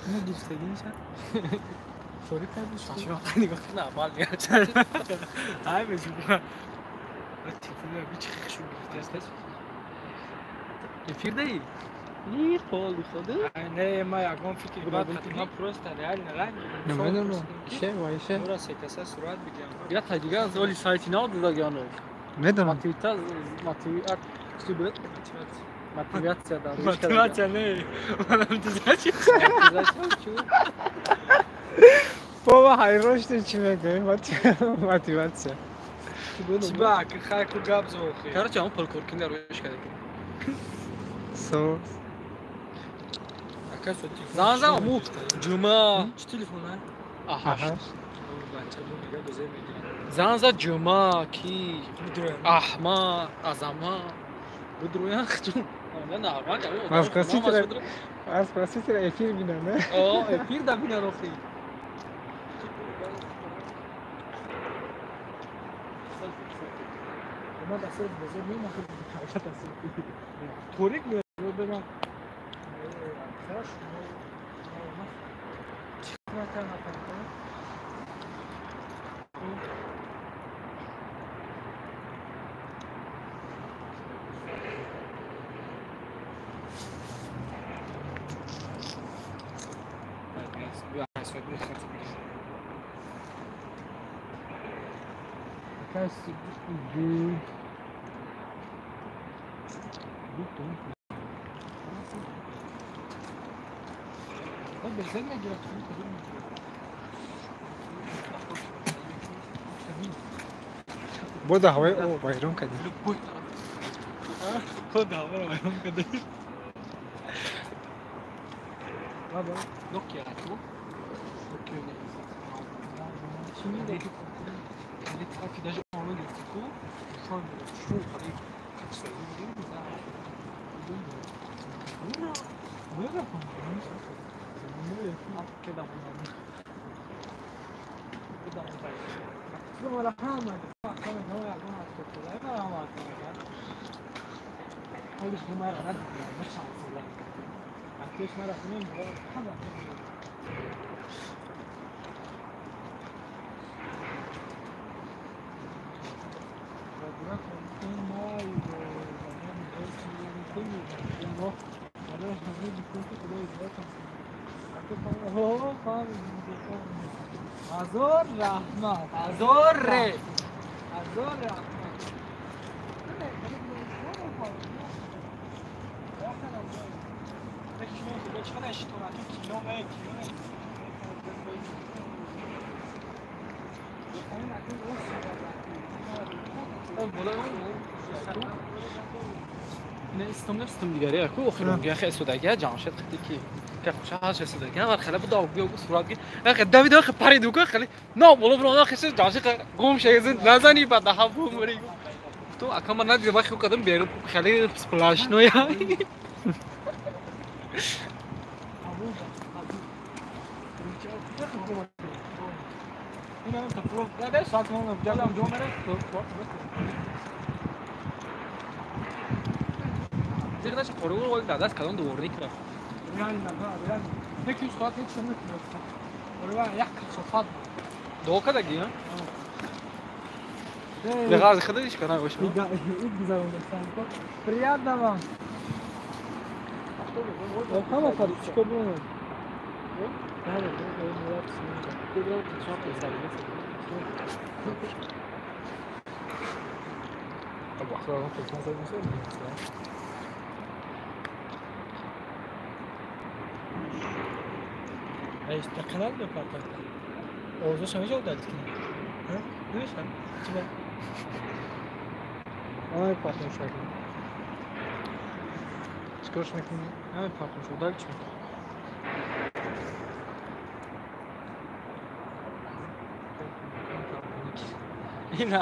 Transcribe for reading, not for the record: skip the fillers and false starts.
Ну гирифтагиша. Торик кардиш. Чашма нигоҳ кун, нормал меяд. Ай бежуга. Телефон би чи хшу гирифтааст. Эфир даи? Ни пол хода. Не, ма ягон фикр бад ма просто реально ранг. Намедонам. Ише ва ише. Мура се каса сурат бигирам. Я та дигар оли сайти нав додагиано. Медонам. Мотиват чӣ буд? Мотивация да. Мотивация не. Мотивация. Бобо ҳайрон шудем чӣ мегӯем. Мотивация. Чӣ ба хай ку гап зохи. Короче, он пулкоркин дар рӯш карда. Со. Ака со телефон. Зан зан му ҷума. Чӣ телефон а? Аҳа. Бача бу мега безе мегирам. Зан за ҷума ки Аҳма, Азама. Будруян чун. На, нормал. Аз просителя эфир бинам, не? О, эфир да бинам охи. Ма да се безе мема Торик ме бегам. Хорошо. Бода ҳавои о вайрон кардем. Бода ҳаворо вайрон кардем. Баба, Nokia ту. Nokia. Даже Азор раҳмат, азор ре, азор раҳмат. Не истом нестом дигаре аку охирон гахе судага Ҷамшед хати ки кахша ша судага вар хала буда биё сурат ги ахе Давид ахе париду ка хали на боло бро ахе Ҷамшед гум шегзин назани ба даха бумри ту ака ман надида бахи кадам беру хали сплашной. Зиғ наша қоригул қол дадаст кадом дворник рафт. Реально, да, реально. Неки устод ҳеч намекунад. Ора як касофат. Дуо кадаги, а? Беғаз хадиш кана гош. Приятно вам. Ҳама фарчико бумад. Канал мепартояд. Овозоша мешавад дар кина? Намешавад? Чӣ ба? Намепартоем шояд. Чӣ корш мекунӣ? Намепартоем шояд. Дар чӣ мекунӣ? Ина.